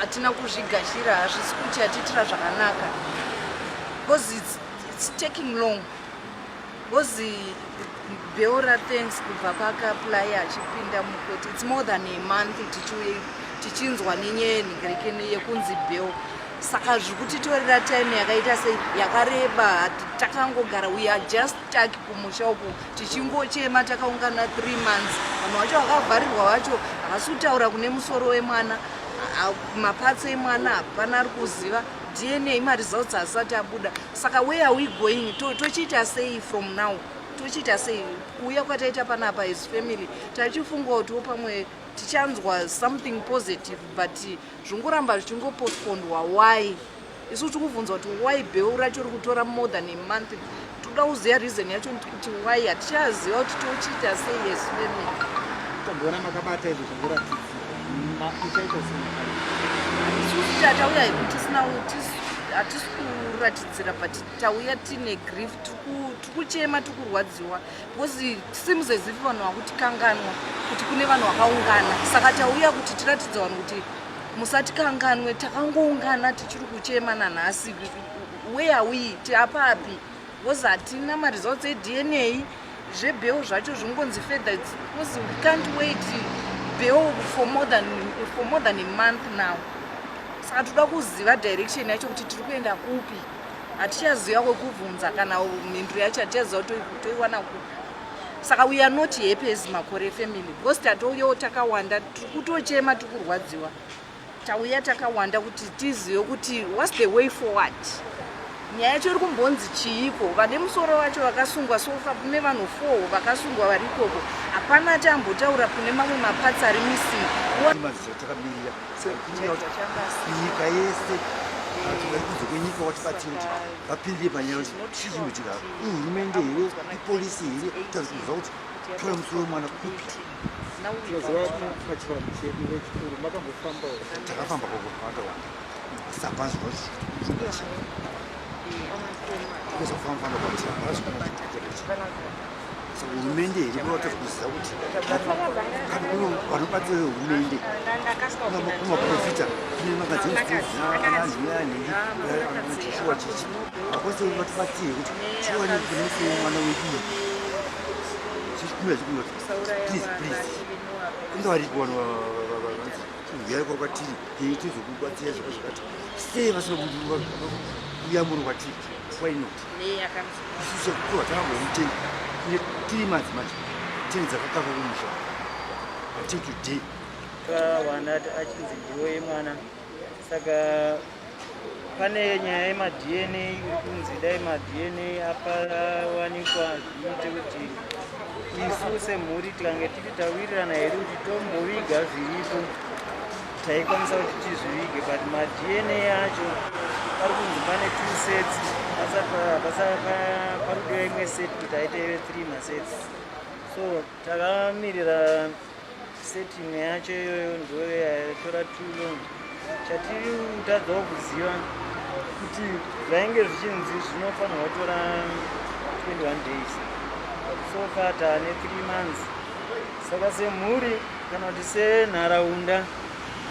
Hatina kuzvigashira, hazvisi kuti hatiitira zvakanaka because it's taking long, because bail raThanks kubva paakaapplya achipinda mukoti, it's more than a month tichinzwa nenyaya yenhingirekeni yekunzi bail. Saka zviri kutitorera time yakaita sei, yakareba. Takangogara, we are just stuck kumusha uku tichingochema. Takaungana 3 months. Vanhu vacho vakavharirwa vacho havasi kutaura kune musoro wemwana, maparts emwana hapana ari kuziva. DNA maresults asati abuda. Saka where are we going? Tochiita sei from now? Tochiita sei? Kuuya kwataita panapa as family, tachifunga kutiwo pamwe tichanzwa something positive, but zvingoramba zvichingopostpondwa. Why? Isu tiri kubvunza kuti why bail racho ri kutora more than a month. Toda kuziva reason yacho kuti why. Hatichaziva kuti tochiita sei as family. Tamboona makabata izvo zvakuratidzira, muchaita sei makare? Isusu tatauya hedu tisina, hatisi kuratidzira, but tauya tine grief. Tiri kuchema, tiri kurwadziwa because seems as if vanhu vakutikanganwa kuti kune vanhu vakaungana. Saka tauya kuti tiratidze vanhu kuti musatikanganwe, takangoungana, tichiri kuchema nanhasi. Where are we? Tiapapi? Because hatina maresults eDNA. Zvebail zvacho zvingonzi further, because we can't wait bail for more than a month now. Saka toda kuziva direction yacho kuti tiri kuenda kupi. Hatichaziva kwekubvunza kana mhinduro yacho, hatichaziva kuti toiwana kupi. Saka we are not happy as Makore family because tatouyawo takawanda, tiri kutochema, tiri kurwadziwa. Tauya takawanda kuti tizive kuti what's the way forward. Nyaya yacho iri kumbonzi chiiko? Vane musoro vacho vakasungwa, so far kune vanhu four vakasungwa vari ikoko. Hapana ati ambotaura kune mamwe maparts ari missing. Madziro takamirira nyika yese, vanhu vari kunze kwenyika watibatsire kuti vapindire panyaya kuti chii chinoitika. Ihurumende here? Ipolisi here? Tazikuzwa kuti tora musoro wemwana kupi? Tinoziva pachivanhu chedu vechikuru makambofambawo. Takafamba kwakawanda wanda, asi hapana zvinoda chii kwese kufamba kwati hapana zvinoita. Saka hurumende here kunoratidza kuziva kuti kana kuno vanobatsira hurumende, kumaprofita, kune magazini, Joshua chichi vakwanise vatibatsire kuti tiwane kune musoro wemwana wedu. Chikumira chikumira, please, please, inge varipo vanhu vanzi uyai kwatiri, tizokubatsira zvakati. Sei vasina kuuya muri kwatiri? Why not? Isusu sekukurwa takangomutenda ine 3 months manje, teni dzakakakwa kumusha until today. Wana achinzi ndiwo yemwana. Saka pane nyaya yemaDNA iri kunzi dai maDNA apawanikwa, zviite kuti isu semhuri tikange tiri tawirirana here kuti tomboviga zviripo, taikwanisa kuti tizvivige. But maDNA acho pari kunzi pane two sets, pari kudiwa imwe set kuti aite ive three masets. So takamirira set imwe yacho iyoyo, ndo yatora too long. Chatiri kutadzawo kuziva kuti zvainge zvichinzi zvinofanirwa kutora 21 days, so far taane 3 months. Saka semhuri kana kuti senharaunda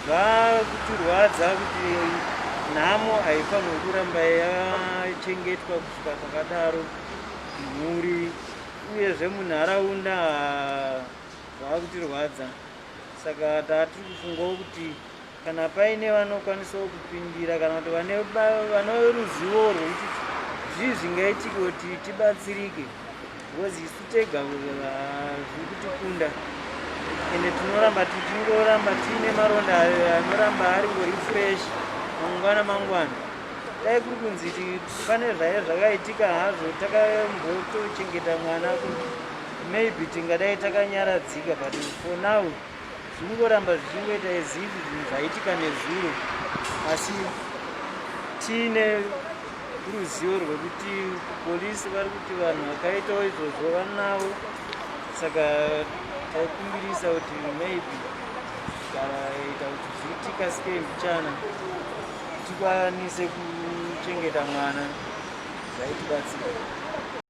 zvakutirwadza kuti nhamo haifanirwi kuramba yachengetwa kusvika kwakadaro. Mhuri uyezve munharaunda zvaakutirwadza. Saka tatiri kufungawo kuti kana paine vanokwanisawo kupindira kana kuti vane ruzivo rwekuti zvii zvingaitike kuti tibatsirike, because isu tega zviri kutikunda, ende tinoramba tichingoramba tiine maronda anoramba ari ngori fresh mangwana mangwana. Dai kuri kunzi pane zvaive zvakaitika hazvo, takambotochengeta mwana, maybe tingadai takanyaradzika. But for now zvingoramba zvichingoita as if zvinhu zvaitika nezuro, asi tiine ruzivo rwekuti polisi vari kuti vanhu vakaitawo izvozvo vanavo. Saka taikumbirisa kuti maybe ikaita kuti zviitikasike mbichana, tikwanise kuchengeta mwana, zvaitibatsira.